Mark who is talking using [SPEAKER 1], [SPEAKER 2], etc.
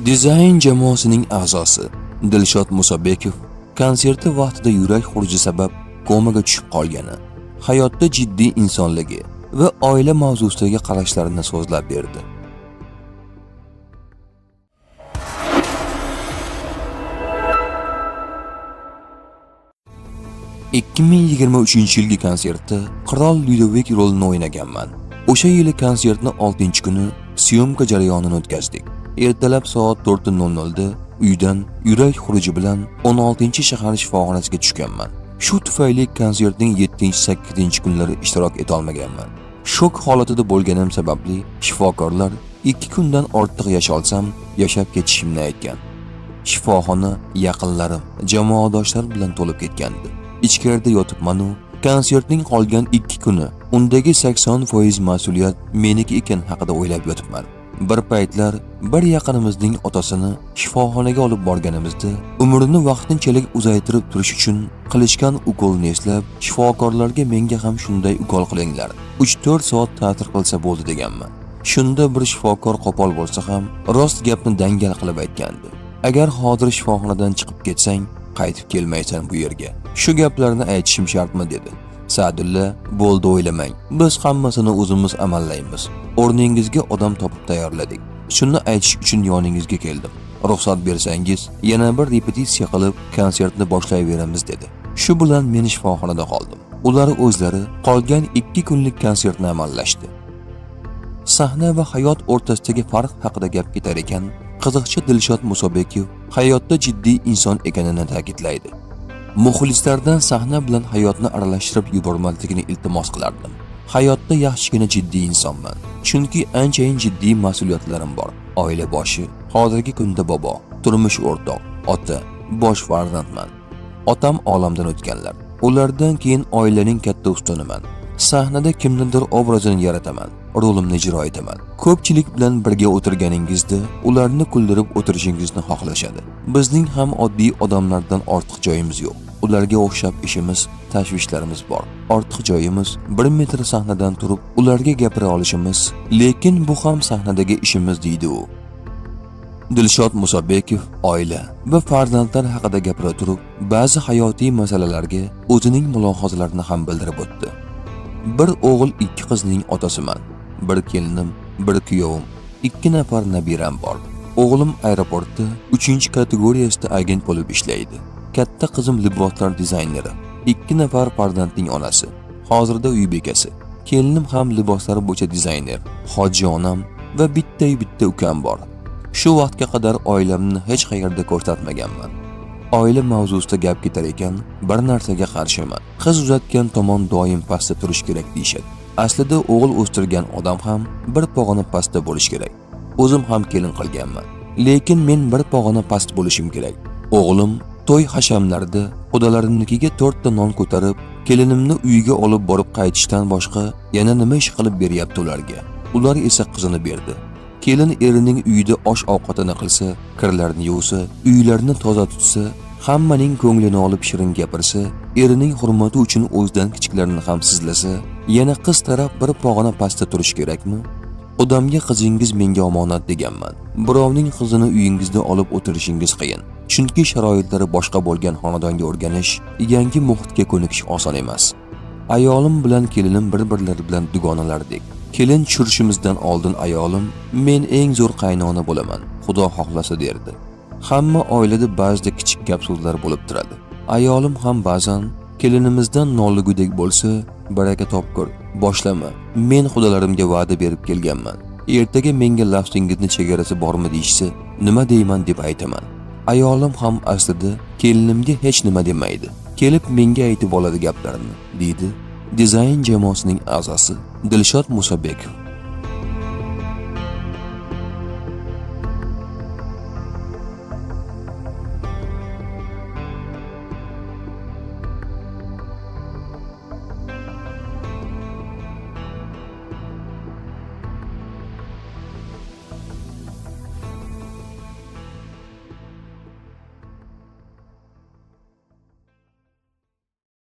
[SPEAKER 1] Dizayn jamoasining a'zosi Dilshod Musobekov konserti vaqtida yurak xuruji sabab komaga tushib qolgani, hayotda jiddiy insonligi va oila mavzusidagi qarashlarini so'zlab berdi. 2023-yilgi konsertda Qirol Lyudovik rolini o'ynaganman. O'sha yili konsertni 6-kuni syomka jarayonini o'tkazdik. Ertalab soat 4:00 da uydan yurak xuruji bilan 16-shahar shifoxonasiga tushganman. Shu tufayli konsertning 7-8 kunlari ishtirok eta olmaganman. Shok holatida bo'lganim sababli shifokorlar 2 kundan ortiq yasholsam, yashab ketishimni aytgan. Shifoxona yaqinlarim, jamoadoshlar bilan to'lib ketgandi. Ichkarida yotibman-u, konsertning qolgan 2 kuni undagi 80% mas'uliyat meniki ekan haqida o'ylab yotibman. Bir paytlar bir yaqinimizning otasini shifoxonaga olib borganimizda umrini vaqtinchalik uzaytirib turish uchun qilishgan ukolni eslab, shifokorlarga menga ham shunday ukol qilinglar, 3-4 soat ta'sir qilsa bo'ldi deganman. Shunda bir shifokor qo'pol bo'lsa ham rost gapni dangal qilib aytgandi: agar hozir shifoxonadan chiqib ketsang, qaytib kelmaysan bu yerga. Shu gaplarni aytishim shartmi, dedi. Sa'dulla, bo'ldi, o'ylamang, biz hammasini o'zimiz amallaymiz, o'rningizga odam topib tayyorladik. Shuni aytish uchun yoningizga keldim. Ruxsat bersangiz, yana bir repetitsiya qilib, konsertni boshlayveramiz, dedi. Shu bilan men shifoxonada qoldim. Ular o'zlari qolgan 2 kunlik konsertni amallashdi. Sahna va hayot o'rtasidagi farq haqida gap ketar ekan, qiziqchi Dilshod Musobekov hayotda jiddiy inson ekanini ta'kidlaydi. Muxlislardan sahna bilan hayotni aralashtirib yubormasligini iltimos qilardim. Hayotda yaxshigina jiddiy insonman, chunki anchayin jiddiy mas'uliyatlarim bor. Oila boshi, hozirgi kunda bobo, turmush o'rtoq, ota, bosh farzandman. Otam olamdan o'tganlar. Ulardan keyin oilaning katta ustuniman. Sahnada kimnidir obrazini yarataman, rolimni ijro etaman. Ko'pchilik bilan birga o'tirganingizda ularni kuldirib o'tirishingizni xohlashadi. Bizning ham oddiy odamlardan ortiq joyimiz yo'q. Ularga o'xshab ishimiz, tashvishlarimiz bor. Ortiq joyimiz 1 metr sahnadan turib ularga gapira olishimiz, lekin bu ham sahnadagi ishimiz, deydi u. Dilshod Musobekov oila va farzandlar haqida gapira turib, ba'zi hayotiy masalalarga o'zining mulohazalarini ham bildirib o'tdi. Bir o'g'il, 2 qizning otasiman. Bir kelinim, bir kuyovim, 2 nafar nabiram bor. O'g'lim aeroportda 3-kategoriyasida agent bo'lib ishlaydi. Katta qizim liboslar dizayneri. 2 nafar farzandning onasi. Hozirda uy bekasi. Kelinim ham liboslar bo'yicha dizayner. Hoji onam va bitta-bitta ukam bor. Shu vaqtga qadar oilamni hech qayerda ko'rsatmaganman. Oila mavzusida gap ketar ekan, bir narsaga qarshiman. Qiz uzatgan tomon doim pastda turish kerak deyishadi. Aslida o'g'il o'stirgan odam ham bir pog'ona pastda bo'lish kerak. O'zim ham kelin qilganman. Lekin men bir pog'ona past bo'lishim kerak. O'g'lim to'y hashamlarida qudalarimnikiga 4 ta non ko'tarib, kelinimni uyiga olib borib qaytishdan boshqa yana nima ish qilib beryapti ularga? Ular esa qizini berdi. Kelin erining uyida osh ovqatini qilsa, kirlarini yuvsa, uylarini toza tutsa, hammaning ko'nglini olib shirin gapirsa, erining hurmati uchun o'zidan kichiklarni ham sizlasa, yana qiz taraf bir pog'ona pastda turish kerakmi? Odamga qizingiz menga omonat deganman. Birovning qizini uyingizda olib o'tirishingiz qiyin. Chunki sharoitlari boshqa bo'lgan xonadonga o'rganish, yangi muhitga ko'nikish oson emas. Ayolim bilan kelinim bir-birlari bilan dugonalardek. Kelin tushirishimizdan oldin ayolim men eng zo'r qaynona bo'laman, Xudo xohlasa derdi. Hamma oilada ba'zida kichik gap so'zlar bo'lib turadi. Ayolim ham ba'zan kelinimizdan noligudek bo'lsa, baraka topkur, boshlama. Men xudalarimga va'da berib kelganman. Ertaga menga lafzingizni chegarasi bormi deyishsa, nima deyman deb aytaman. Ayolim ham aslida kelinimga hech nima demaydi. Kelib menga aytib oladi gaplarni, deydi dizayn jamoasining a'zosi Dilshod Musobekov.